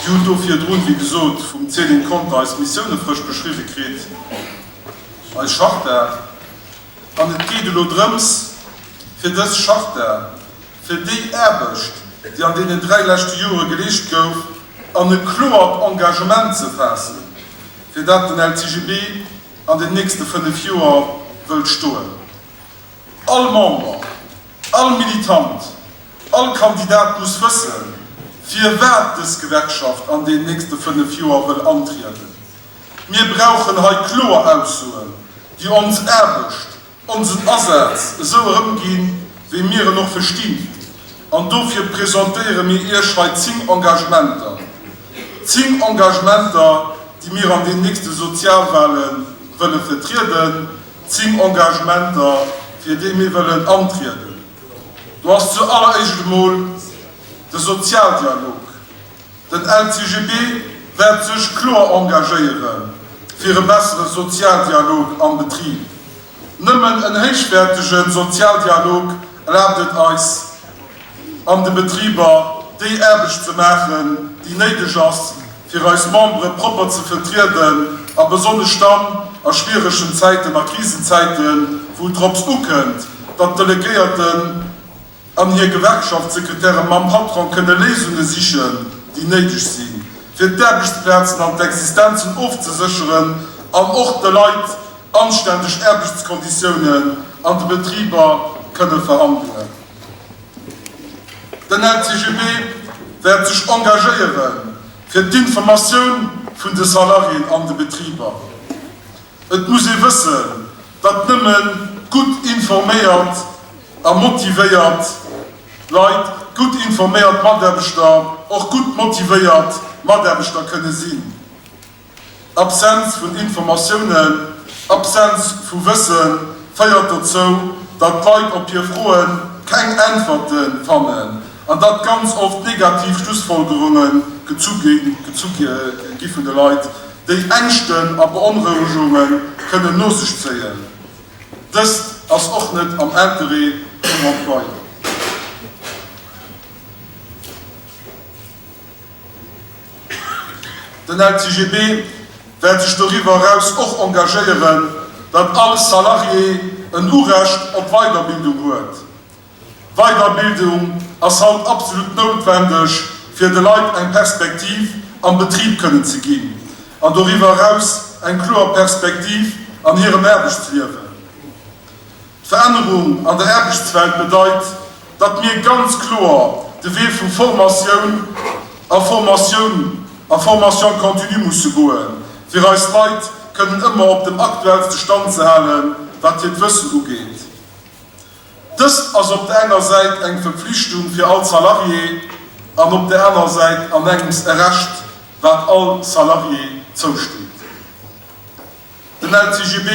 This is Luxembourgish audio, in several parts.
Dir hutt do virdrun, wéi gesot, vum Céline Conter eis Missioune frësch beschriwwe kritt, eis Charta. An et geet elo drëms, fir dës Charta, fir déi Aarbecht, déi an deenen 3 leschte Jore geleescht gouf, an e kloert Engagement ze faassen, fir dat den LCGB an den nächste 5 Joer wëllt stoen. All Member, all Militant, all Kandidat muss wëssen, firwat dës Gewerkschaft an den nächste 5 Joer wëll antrieden. Mir brauchen hei kloer Aussoen, déi ons Aarbecht, onsen Asaz esou erëmginn, wéi mir en och verstinn. An dofir presentéiere mir Iech hei 10 Engagementer. 10 Engagementer, déi mir an den nächste Sozialwale wëlle vertrieden. 10 Engagementer, fir déi mir wëllen antrieden. Do ass zu alleréischt emol de Sozialdialog. Den LCGB wäert sech kloer engagéiere fir e bessere Sozialdialog am Betrib. Nëmmen en héichwäertege Sozialdialog erlaabt et eis, an de Betriber déi Aarbecht ze maachen, déi néideg ass, fir eis Membere propper ze vertrieden, a besonnesch dann a schwieregen Zäiten, a Krisenzäiten, wou et drops ukënnt, datt d'Delegéierten an hir Gewerkschaftssekretäre mam Patron kënne Léisunge sichen, déi néideg sinn, fir d'Aarbechtsplazen an d'Existenzen ofzesécheren an och de Leit anständeg Aarbechtskonditiounen an de Betriber kënne verhandelen. Den LCGB wäert sech engagéiere fir d'Informatioun vun de Salariéen an de Betriber. Et muss ee wëssen, datt nëmme gutt informéiert a motivéiert Leit, gutt informéiert Mataarbechter och gutt motivéiert Mataarbechter kënne sinn. Absenz vun Informatiounen, Absenz vu Wësse féiert dozou, datt d'Leit op hir Froe keng Äntwerte fannen an datt ganz oft negativ Schlussfolgerunge gezu gi vun de Leit, déi Ängschten a Beonrouegunge kënnen no sech zéien. Dëst ass och net am Interêt vum Employeur. Den LCGB wäert sech doriwwer eraus och engagéieren, datt all Salarié en Urecht op Weiderbildung huet. Weiderbildung ass haut absolut noutwendeg, fir de Leit eng Perspektiv am Betrib kënnen ze ginn an doriwwer eraus eng kloer Perspektiv an hirem Aarbechtsliewen. D'Verännerung an der Aarbechtswelt bedeit, datt mir ganz kloer de Wee vu Formatioun a Formatioun a Formation continue musse goen, fir eis Leit kënnen ëmmer op dem aktuellste Stand ze halen, wat hiert Wëssen ugeet. Dëst ass op der enger Säit eng Verpflichtung fir all Salarié an op der aner Säit an engems e Recht, wat all Salarié zousteet. Den LCGB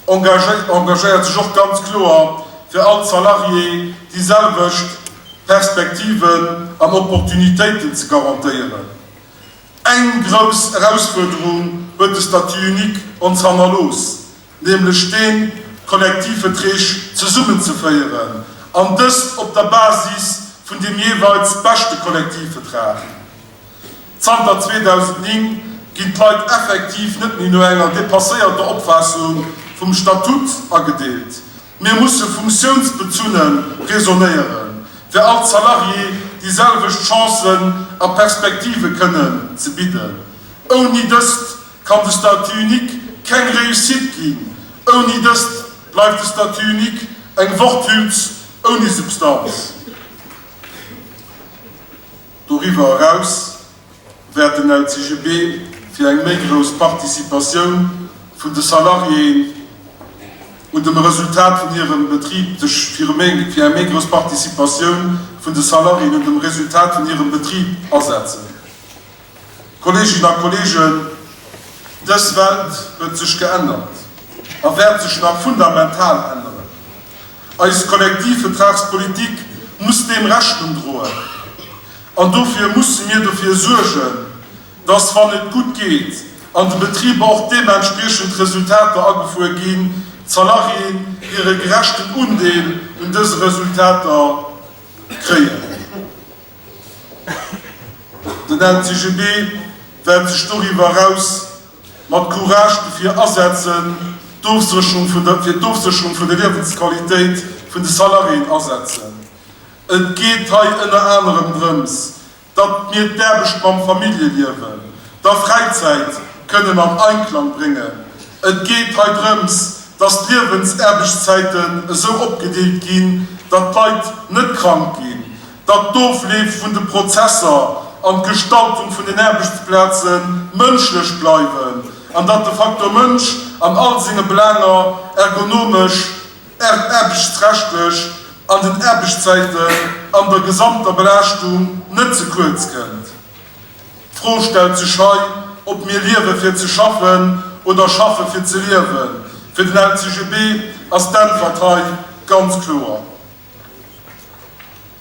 engagéiert sech och ganz kloer, fir all Salarié déi selwecht Perspektiven an Opportunitéiten ze garantéieren. Eng grouss Erausfuerderung huet de Statut unique ons hannerlooss, nämlech deen, d'Kollektivverträg zesummenzeféieren, an dëst op der Basis vun deem jeeweils beschte Kollektivvertrag. Zanter 2009 ginn d'Leit effektiv net méi no enger depasséierter Opfaassung vum Statut agedeelt. Mir musse funktiounsbezunne raisonnéieren, fir all Salarié déi selwecht Chancen a Perspektive kënnen ze bidden. Ouni dëst kann de Statut unique keng Réussite ginn. Ouni dëst bleift de Statut unique eng Worthülse ouni Substanz. Doriwwer eraus wäert den LCGB fir eng méi grouss Participatioun vun de Salariéen un dem Resultat vun hirem Betrib sech fir eng méi grouss Participatioun vun de Salariéen un dem Resultat vun hirem Betrib asetzen. Kolleeginnen a Kolleegen, dës Welt huet sech geännert a wäert sech nach fundamental änneren. Eis Kollektivvetragspolitik muss deem Rechnung droen an dofir musse mir dofir suergen, dass, wann et gutt geet, an de Betriber och deementspriechend Resultater agefuer ginn, d'Salariéen hire gerechten Undeel un dëse Resultater kréien. Den LCGB wäert sech doriwwer eraus mat Courage dofir asetzen, d'Ofsécherung vun der, fir d'Ofsécherung vun der Liewensqualitéit vun de Salariéen asetzen. Et geet hei ënner anerem drëms, datt mir d'Aarbecht mam Familljeliewen, der Fräizäit kënnen an Einklang bréngen. Et geet hei drëms, datt d'Liewensaarbechtszäiten esou opgedeelt ginn, datt d'Leit net krank ginn, datt d'Ofleef vun de Prozesser an d'Gestaltung vun den Aarbechtsplaze mënschlech bleiwen an datt de Faktor Mënsch an all senge Belaanger ergonomesch, aarbechtsrechtlech, an den Aarbechtszäiten an der gesamter Belaaschtung net ze kuerz kënnt. D'Fro stellt sech hei, ob mir liewe fir ze schaffen oder schaffe fir ze liewen. Fir den LCGB ass d'Äntwert hei ganz kloer.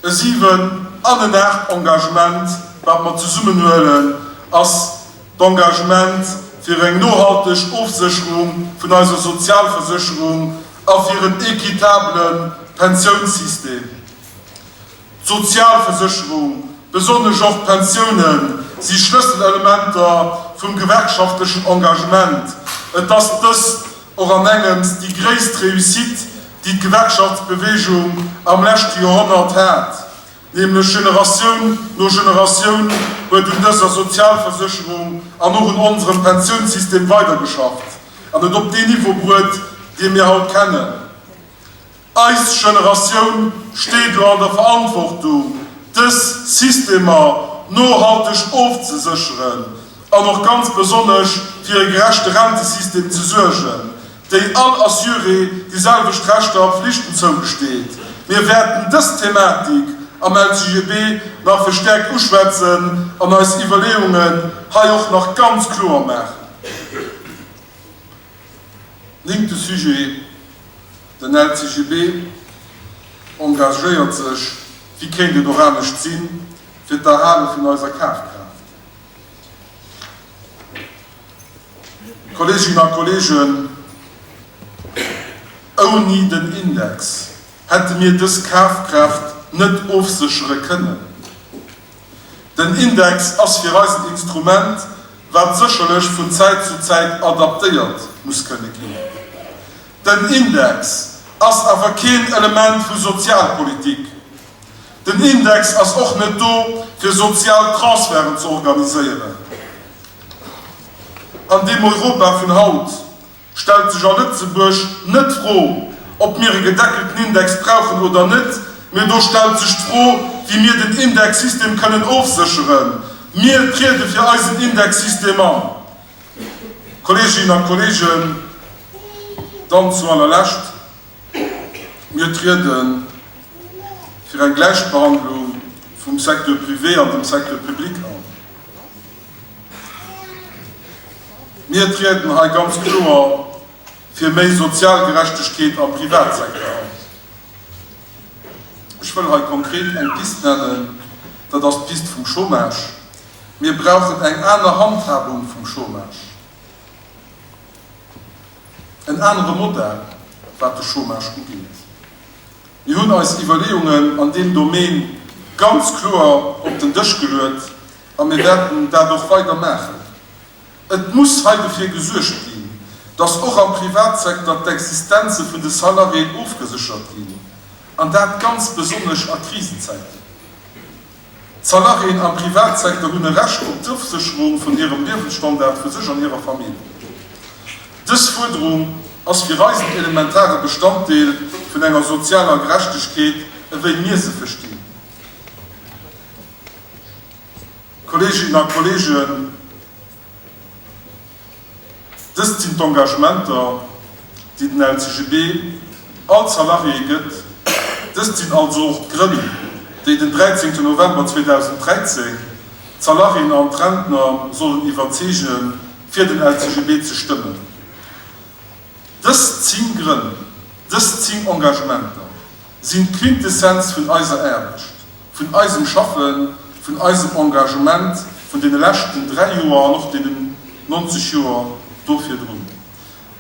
E 7 an en 8 Engagement, wat mer zesummen huelen, ass d'Engagement fir eng nohalteg Ofsécherung vun eiser Sozialversécherung a fir en équitabele Pensiounssystem. D'Sozialversécherung, besonnesch och d'Pensiounen, si Schlësselelementer vum gewerkschaftlechen Engagement. Et ass dëst och an engems déi gréisst Réussite, déi d'Gewerkschaftsbewegung am leschte Joerhonnert hat, nämlech Generatioun no Generatioun huet un dëser Sozialversécherung an och un onserem Pensiounssystem weidergeschafft an et op deen Niveau bruet, dee mir haut kennen. Eis Generatioun steet elo an der Verantwortung, dës Systemer nohalteg ofzesécheren an och ganz besonnesch fir e gerechte Rentesystem ze suergen, déi all Assuré déi selwecht Rechter a Pflichten zougesteet. Mir wäerten dës Thematik am LCGB nach verstärkt uschwätzen an eis Iwwerleeungen hei och nach ganz kloer maachen. Néngte Sujet, Den LCGB engagéiert sech, wéi kéint et och anescht sinn, fir d'Erhale vun eiser Kafkraaft. Kolleeginnen a Kolleegen, ouni den Index hätte mir dës Kafkraaft net ofséchere kënnen. Den Index ass fir eis en Instrument, wat sécherlech vun Zäit zu Zäit adaptéiert muss kënne ginn. Den Index ass awer keen Element vu Sozialpolitik. Den Index ass och net do, fir sozial Transferten ze organiséieren. An deem Europa vun haut stellt sech a Lëtzebuerg net d'Fro, ob mir e gedeckelten Index brauchen oder net, mee do stellt sech d'Fro, wéi mir den Indexsystem kënnen ofsécheren. Mir triede fir eisen Indexsystem an. Kolleeginnen a Kolleegen, dann zu allerlescht, Mir triede fir eng Gläichbehandlung vum Secteur privé an dem Secteur public an. Mir trieden hei ganz kloer fir méi sozial Gerechtegkeet am Privatsecteur an. Ech wëll hei konkret eng Pist nennen, dat ass d'Pist vum Chômage. Mir brauchen eng aner Handhabung vum Chômage, en anere Modell, wat de Chômage ugeet. Mir hunn eis Iwwerleeungen an deem Domaine ganz kloer op den Dësch geluet a mir wäerten dat och weider maachen. Et muss hei dofir gesuergt ginn, dass och am Privatsecteur d'Existenze vun de Salariéen ofgeséchert ginn, an dat ganz besonnesch a Krisenzäiten. D'Salariéen am Privatsecteur hunn e Recht op d'Ofsécherung vun hirem Liewensstandard fir sech an hirer Famill. Dës Fuerderung ass fir eis en elementare Bestanddeel vun enger sozialer Gerechtegkeet, ewéi mir se verstinn. Kolleeginnen a Kolleegen, dëst sinn d'Engagementer, déi den LCGB all Salarié gëtt. Dëst sinn also och d'Grënn, déi den 13 November 2013 d'Salariéen an d'Rentner sollen iwwerzeegen, fir den LCGB ze stëmmen. Dës 10 Grënn, dës 10 Engagementer sinn d'Quintessenz vun eiser Aarbecht, vun eisem Schaffen, vun eisem Engagement vun deene leschten 3 Joer an och deenen 90 Joer do virdrun.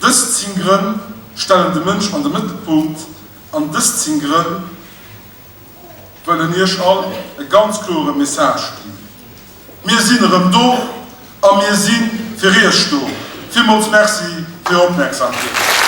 Dës 10 Grënn stellen de Mënsch an de Mëttelpunkt an dës 10 Grënn wëllen Iech all e ganz kloere Message ginn. Mir sinn erëm do a mir si fir Iech do. Villmools Merci fir Är Opmerksamkeet.